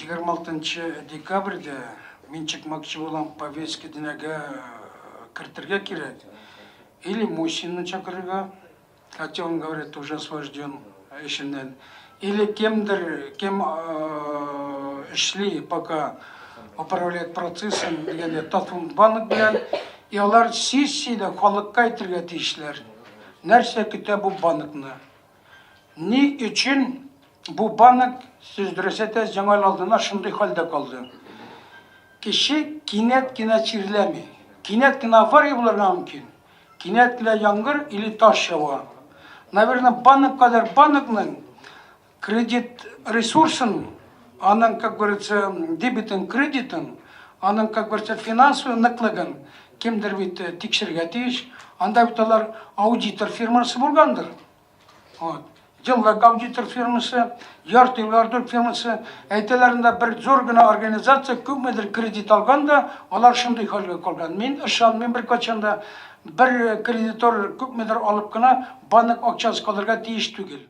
26 декабрьдә мин чыкмакчы булам, повестка днягә кертергә кирәк. Или Мусинны чакырырга, хотя он говорит, уже освобожден эшеннән. Или кемдер, кем эшли, пока управляет процессом дигәндә Татфондбанк белән, и алар сессиядә халыкка әйтергә тиешләр. Нәрсә көтә бу банкны? Ни өчен бу банк, сез дөрес әйтәсез, Яңа ел алдына шундый хәлдә калды? Кеше кинәт кенә чирләми. Кинәт кенә авария булырга мөмкин. Кинәт кенә яңгыр или таш ява. Наверное, банк кадәр банкның кредит ресурсын, аның, как говорится, дебетын, кредитын, аның, как говорится, финансовый ныклыгын кемдер бит тикшерергә тиеш. Анда бит алар аудитор фирмасы булгандыр. Вот. Еллык аудитор фирмасы, ярты еллык аудитор фирмасы, әйтәләр инде бер зур гына организация күпмедер кредит алган да, алар шундый хәлгә калган. Мин ышанмыйм беркайчан да бер кредитор күпмедер алып кына банк акчасы калырга тиеш түгел.